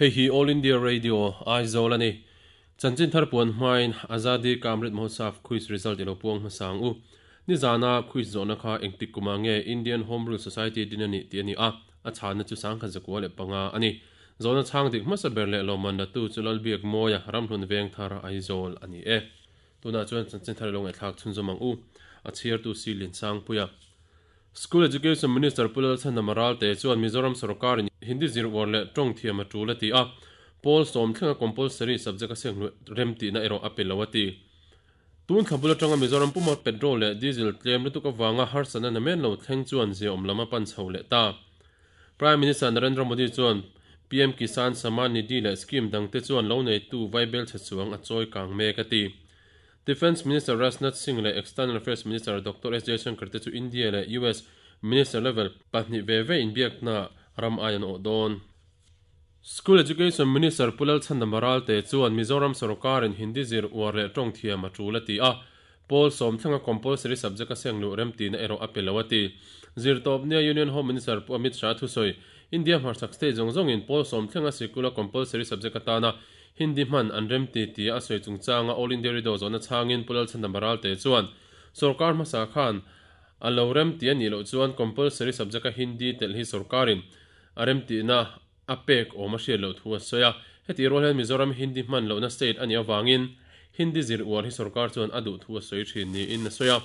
Hei hi All India Radio, Aizawl a ni. Chanchin thar puan hmain Azadi Ka Amrit Mahotsav Quiz result i lo puang hmasa ang u. Nizana quiz zawhna kha engtik kumah nge Indian Home Rule Society din a nih tih a ni a, a chhanna chu 1905 a ni. Zawhna chhang dik hmasa ber leh lawmman latu chu Lalbiak Mawia Ramhlun Vengthar Aizawl a ni e. Tunah chuan chanchin thar i lo ngaihthlak chhunzawm ang u. A chhiartu Si Liansangpuia. School Education Minister Pu Lalchhandama Ralte chuan Mizoram sorkarin Hindi zir uar leh tawng thiam a tul a ti a, pawl sawm thlenga compulsory subject a seng hluah rem tihna erawh a pe lo a ti. Tun thla bul atanga Mizoram puma petrol leh diesel tlem lutuk avanga harsatna namen lo thleng chuan ziaawm lam a pan chho leh ta. Prime Minister Narendra Modi chuan PM Kisan Samman Nidhi leh scheme dangte chuan lo neitu vaibel chhe chuang a chawi kang mek a ti. Defence Minister Rajnath Singh leh External Affairs Minister Doctor S Jaishankar te chu India leh US Minister level pahnih ve ve inbiakna ram ai an awh dawn. School Education Minister Pu Lalchhandama Ralte chuan Mizoram sawrkarin Hindi zir uar leh tawng thiam a tul a ti a, Pawl sawm thlenga compulsory subject a seng luh remtihna erawh a pe lo a ti. Zirtawp nia Union Home Minister Pu Amit Shah thusawi, India hmarchhak state zawng zawngin pawl sawm thlenga sikula compulsory subject atana Hindi hman an remti tia a sawi chungchanga All India Radio zawhna chhangin Pu Lalchhandama Ralte chuan sorkar hmasa khan a lo remti a nih loh chuan compulsory subject a Hindi telh hi sorkarin a remtihna a pek awm a hriat loh thu a sawi a. Heti rual hian Mizoram Hindi hman lohna state a nih avangin Hindi zir uar hi sorkar chuan a duh thu a sawi thin niin a sawi a.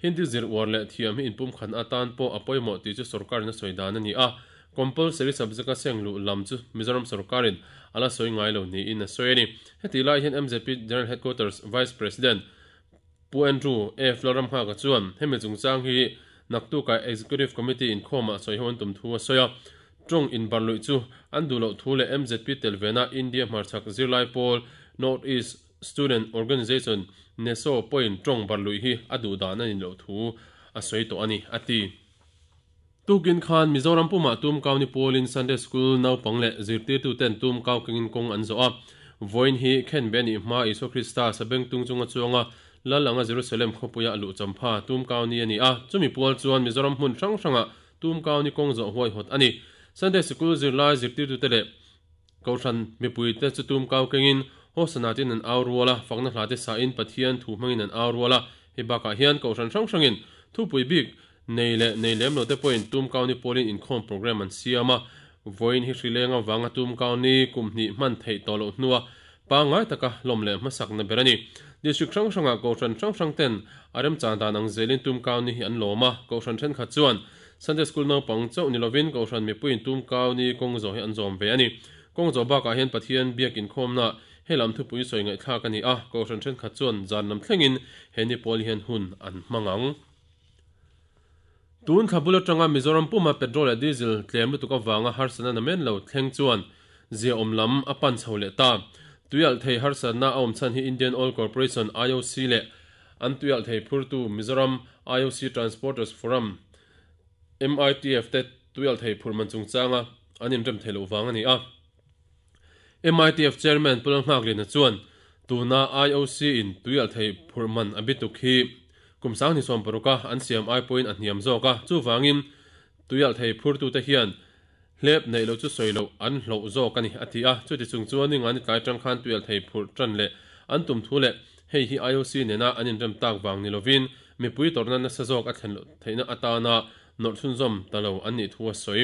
Hindi zir uar leh thiam hi inpumkhat atan pawh a pawimawh tih chu sorkarin a sawi dan a ni a. Compulsory subject a seng luh lam chu Mizoram sorkarin a la sawi ngai lo niin a sawi a ni. Heti lai hian MZP General Headquarters Vice President Pu Andrew F. Lalramnghaka chuan hemi chungchang hi naktukah Executive Committee inkhawmah sawi ho an tum thu a sawi a. Tawng inbar luih chu an duh loh thu leh MZP tel vena India hmarchhak zirlai pawl North East Student Organisation, NESO, pawhin tawng bar luih hi a duh dan a ni loh thu a sawi tawh a ni, a ti. Tukin khan Mizoram pumah tum kau ni pawlin Sunday School naupang leh zirtirtuten tum kau kengin kawng an zawh a. Vawiin hi khenbe a nih hma Isua Krista sabengtung chunga chuanga Lal anga Jerusalem khawpuia a luh champha tum kau ni a ni a. Chumi pual chuan Mizoram hmun hrang hrangah tum kau ni kawng zawh huaihawt a ni. Sunday Sikul zirlai zirtirtute leh Kohhran mipuite chu tum kau kengin Hosana tiin an au rual a, fakna hlate sahin Pathian thu hmangin an au rual a. Hei bakah hian Kohhran hrang hrangin thupui bik nei leh nei lem lote pawhin tum kau ni pawlin inkhawm program an siam a. Vawiin hi hrileng avanga tum kau ni kum hnih hman theih tawh loh hnua pangngai taka hlawm leh hmasakna ber a ni. District hrang hrangah Kohhran hrang hrang ten a remchang dan ang zelin tum kau ni hi an lawm a, Kohhran thenkhat chuan Sunday School naupang chauh ni lovin Kohhran mipuiin tum kau ni kawng zawh hi an zawm ve a ni. Kawng zawh bakah hian Pathian biak inkhawmna he lam thupui sawi ngaihthlak a ni a, Kohhran thenkhat chuan zan lam thlengin he ni pawl hian hun an hmang ang. Tun thla bul atanga Mizoram puma petrol leh diesel tlem lutuk avanga harsatna namen lo thleng chuan ziaawm lam a pan chho leh ta. Tuialh thei harsatna a awm chhan hi Indian Oil Corporation, IOC, leh an tuialh thei phurtu Mizoram IOC Transporters Forum, MITF, te tuialh thei phurh man chungchanga an inrem theih loh vang a ni a. MITF Chairman Pu Lalnghaklina chuan tuna IOC in tuialh thei phurh man a bituk hi kum 2016 a an siam ai pawhin a hniam zawk a, chuvangin tuialh thei phurtute hian hlep neih loh chu sawi loh an hlauh zawk a ni, a ti a. Chuti chung chuan ninga ni tlai tang khan tuialh thei phurh tan leh an tum thu leh hei hi IOC nena an inrem tak vang ni lovin mipui tawrhna nasa zawk a thlen loh theihna atana nawrh chhunzawm ta lo an nih thu a sawi.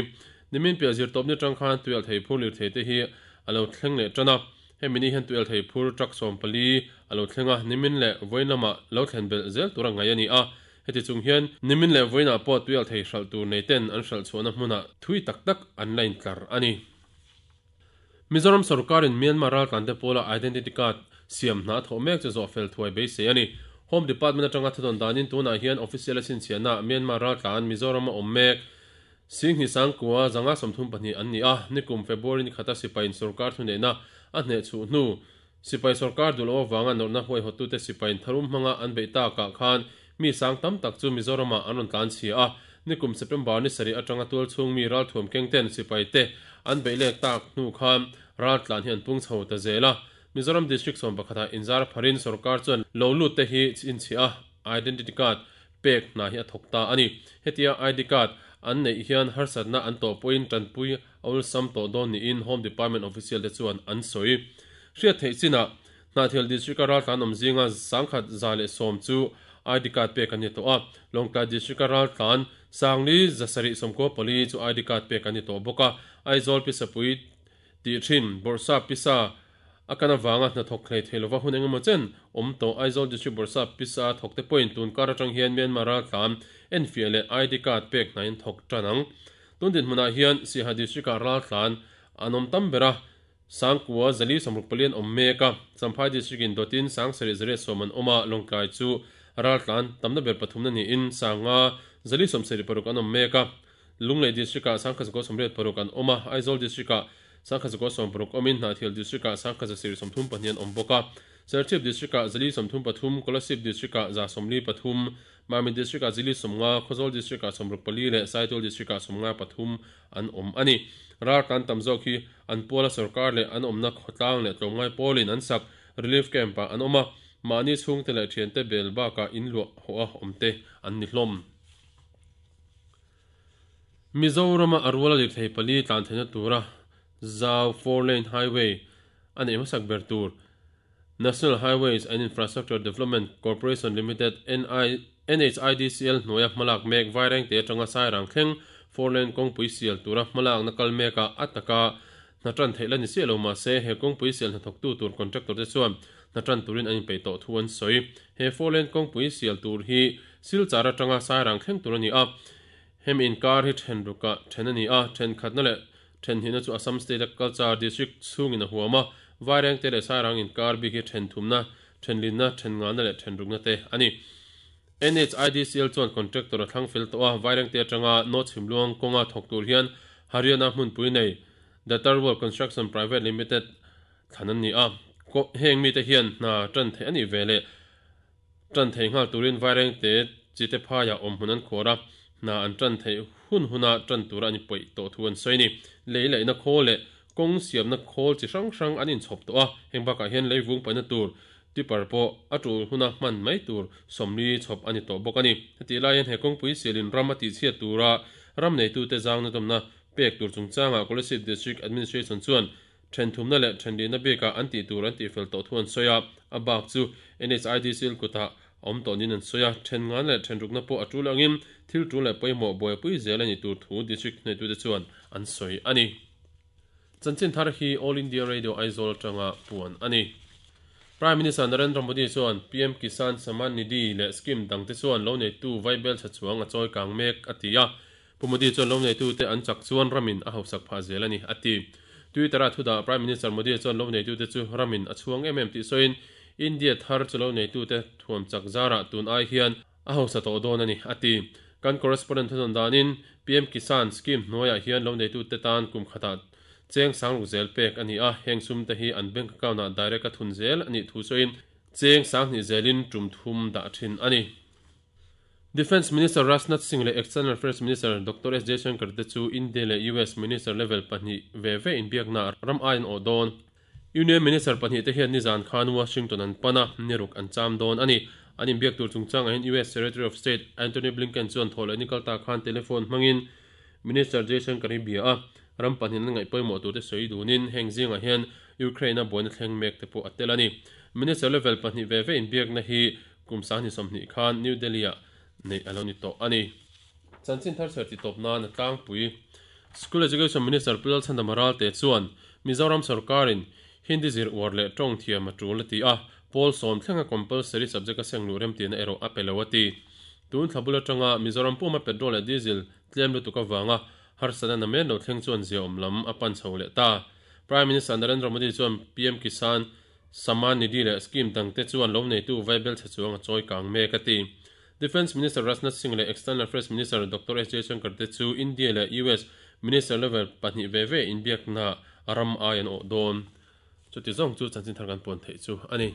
Nimin piah zirtawpni tang khan tuialh thei phur lirthei te hi a lo thleng leh tan a, hemi ni hian tuialh thei phur truck 14 a lo thleng a, nimin leh vawiin lamah lo thlen belh zel tur a ngaih a ni a. Heti chung hian nimin leh vawiinah pawh tuialh thei hralh tur nei ten an hralh chhuahna hmunah thui tak tak an la intlar a ni. Mizoram sorkarin Myanmar raltlante pawla identity card siam hna a thawh mek chu zawh fel thuai beisei a ni. Home Department atanga thudawn danin tunah hian official a chhinchhiahna Myanmar raltlan Mizorama awm mek Singhni Sangkua 532 an ni a, nikum February ni khata sipaiin sorkar thuneihna a hneh chhuh hnu sipai sorkar duh loh avanga nawrhna huaihawttute sipaiin tharum hmanga an beih takah khan mi sang tam tak chu Mizoramah an rawn tlan chhia a, nikum September ni sarih atanga tualchhung mi ralthuam kengten sipaite an beih lek tak hnu khan raltlan hi an pung chho ta zel a. Mizoram District 11 ah inzar pharin sorkar chuan lo lut te hi chhinchhiah a, identity card pek hna hi a thawk ta a ni. Hetia ID card an neih hian harsatna an tawh pawhin tanpui a awlsam tawh dawn niin Home Department official te chuan an sawi. Hriat theih chinah Hnahthial District-a raltlan awm zinga 1110 chu ID card pek an ni tawh a, Lawngtlai District-a raltlan 4174 chu ID card pek an ni tawh bawk a, Aizawl Pisapui tih thin Bawrhsap Pisa a kan avanga hnathawk hlei thei lova hun engemaw chen awm tawh Aizawl District Bawrhsap Pisa thawk te pawhin tun kar atang hian Myanmar raltlan enfiah leh ID card pek hnaiin thawk tan ang. Tun dinhmunah hian Siaha District-ah raltlan an awm tam ber a, 9460 an awm mek a, Champhai District in dawtin 7410 an awm a, Lawngtlai chu raltlan tamna ber pathumna niin 5476 an awm mek a, Lunglei District ah 1186 an awm a, Aizawl District ah 1116 awmin Hnahthial District ah 1132 an awm bawk a, Serchhip District ah 433, Kolasib District ah 143, Mamit District ah 50, Khawzawl District ah 64 leh Saitual District ah 53 an awm a ni. Raltlan tam zawk hi an puala sorkar leh an awmna khawtlang leh tlawmngai pawlin an sak relief camp ah an awm a, mahni chhungte leh thiante bel bakah in luah hawh a awmte an ni hlawm. Mizorama a ruala lirthei pali tlan theihna tura zau four lane highway a neih hmasak ber tur National Highways and Infrastructure Development Corporation Limited, NHIDCL, hnuaia hmalak mek Vairengte atanga Sairang thleng four lane kawngpui sial tura hmalakna kal mekah a taka hna tan theih la ni chiah lo mahse he kawngpui sial hnathawktu tur contractor te chuan hna tan turin an inpeih tawh thu an sawi. He four lane kawngpui sial tur hi Silchar atanga Sairang thleng tur a ni a, hemi inkar hi then rukah then a ni a, thenkhatna leh then hnihna chu Assam State a Cachar District chhungin a huam a, Vairengte leh Sairang inkar bik hi then thumna, then linna, then ngahna leh then rukna te a ni. NHIDCL chuan contractor a thlang fel tawh a, Vairengte atanga North Chhimluang kawnga thawk tur hian Haryana hmunpui nei The Tarwal Construction Private Limited thlan an ni a, heng mite hian hna tan theih a nih ve leh Tan thei nghal turin Vairengte chite phaiah awm hmun an khuar a, hna an tan theih hun huna tan tura an inpawih tawh thu an sawi a ni. Lei laihna khawl leh kawng siamna khawl chi hrang hrang an inchhawp tawh a, heng bakah hian lei vung paihna tur tipper pawh a tul huna hman mai tur 40 chhawp a ni tawh bawk a ni. Hetih lai hian he kawngpui sialin ram a tihchhiat tura ram neitute zangna dawmna pek tur chungchangah Kolasib District Administration chuan Thenthumna leh thenlihna bikah an tih tur an tihfel tawh thu an sawi a, a bak chu NHIDCL kutah a awm tawh niin an sawi a, then ngan leh thenrukna pawh a tul angin thil tul leh pawimawh buaipui zel a nih tur thu District hnaitute chuan an sawi a ni. Chanchin thar hi All India Radio Aizawl atanga puan a ni. Prime Minister Narendra Modi chuan PM Kisan Samman Nidhi leh scheme dangte chuan lo neitu vaibel chha chuang a chawi kang mek a ti a, Pu Modi chuan lo neitute an chak chuan ramin a hausak phah zel a ni, a ti. Twitter-a thudah Prime Minister Modi chuan lo neitute chu ramin a chhuang em em tih sawiin, India thar chu lo neitute thuam chak zarah tun ai hian a hausa tawh dawn a ni, a ti. Kan correspondent thunawn danin PM Kisan scheme hnuaiah hian lo neitute tan kum khatah cheng sangruk zel pek a ni a, heng sumte hi an bank account-ah direct a thun zel a nih thu sawiin cheng 2000 zelin tum thum dah thin a ni. Defence Minister Rajnath Singh leh External Affairs Minister Doctor S Jaishankar te chu India leh US Minister level pahnih ve ve inbiakna ram ai an awh dawn. Union Minister pahnih te hian nizan khan Washington an pan a, niruk an cham dawn a ni. An inbiak tur chungchangah hian US Secretary of State Antony Blinken chuan thaw leh ni kal ta khan telephone hmangin Minister Jaishankar hi bia a, ram pahnih an ngaih pawimawh tur te sawi dunin heng zingah hian Ukraine-a buaina thleng mek te pawh a tel a ni. Minister level pahnih ve ve inbiakna hi Kum 2020 khan New Delhi-ah neih a lo ni tawh a ni. Chanchin thar chher titawp nan a tlangpui. School Education Minister Pu Lalchhandama Ralte chuan Mizoram sorkarin Hindi zir uar leh tawng thiam a tul a ti a, pawl sawm thlenga compulsory subject a seng luh remtihna erawh a pe lo a ti. Tun thla bul atanga Mizoram puma petrol leh diesel tlem lutuk avanga harsatna namen lo thleng chuan ziaawm lam a pan chho leh ta. Prime Minister Narendra Modi chuan PM Kisan Samman Nidhi leh scheme dangte chuan lo neitu vaibel chhe chuang a chawi kang mek a ti. Defence Minister Rajnath Singh leh External Affairs Minister Doctor S Jaishankar te chu India leh US Minister level pahnih ve ve inbiakna ram ai an awh dawn. Chuti zawng chu chanchin thar kan puan theih chu a ni.